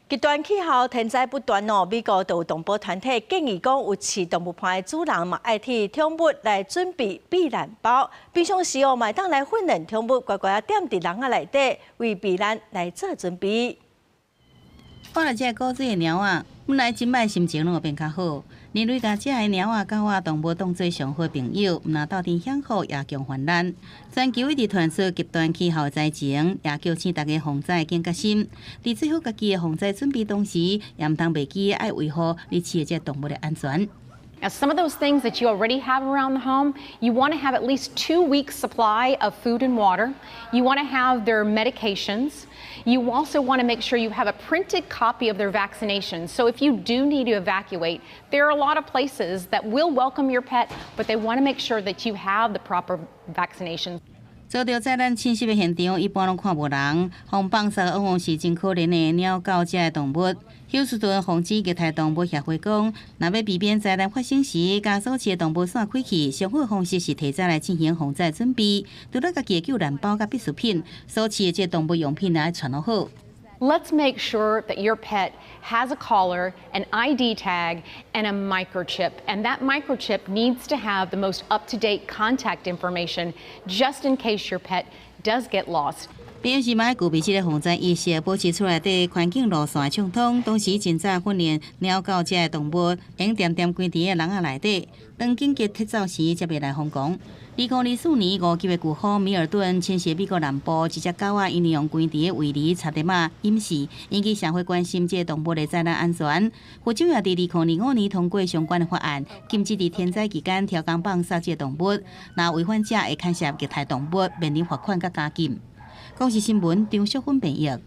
極端氣候天災不斷哦，美國就有動保團體建議講，有飼動物伴的主人嘛，愛替寵物來準備避難包。平常時哦，嘛會當來訓練寵物乖乖仔踮佇籠仔內底，為避難來做準備。看著這個古錐的貓仔，本來真䆀心情攏會變較好。人類共這个貓仔狗仔動物當做上好朋友，毋但鬥陣享福，也共患難。全球一直傳出極端氣候災情，也叫醒大家防災警覺心。佇做好家己的防災準備同時，也毋通袂記愛維護你飼的這個動物的安全。 Now, some of those things that you already have around the home, you want to have at least 2 weeks' supply of food and water. You want to have their medications. You also want to make sure you have a printed copy of their vaccinations. So if you do need to evacuate, there are a lot of places that will welcome your pet, but they want to make sure that you have the proper vaccinations. 遭著災難侵襲的現場，一般攏看無人，予放殺往往是真可憐的貓狗這个動物。休斯頓防止虐待動物協會講，若欲避免災難發生時，共所飼的動物散開去，上好的方式是提早來進行防災準備。除了家己的救難包佮必需品，所飼的這個動物用品也愛穿好。 Let's make sure that your pet has a collar, an ID tag, and a microchip. And that microchip needs to have the most up to date contact information, just in case your pet does get lost. 必要時嘛愛具備這个防災意識，保持厝內底環境路線的暢通。同時，盡早訓練貓狗這个動物，會恬恬關佇個籠仔內底，當緊急撤走時，才袂來瘋狂。2024年五級的颶風米爾頓侵襲美國南部，一隻狗仔因為予關佇個圍籬，差點仔淹死，引起社會關心這個動物的災難安全。佛州也佇2025年通過相關的法案，禁止佇天災期間刁工放殺這個動物，若違反者會牽涉虐待動物，面臨罰款佮監禁。公視新聞張淑芬編譯。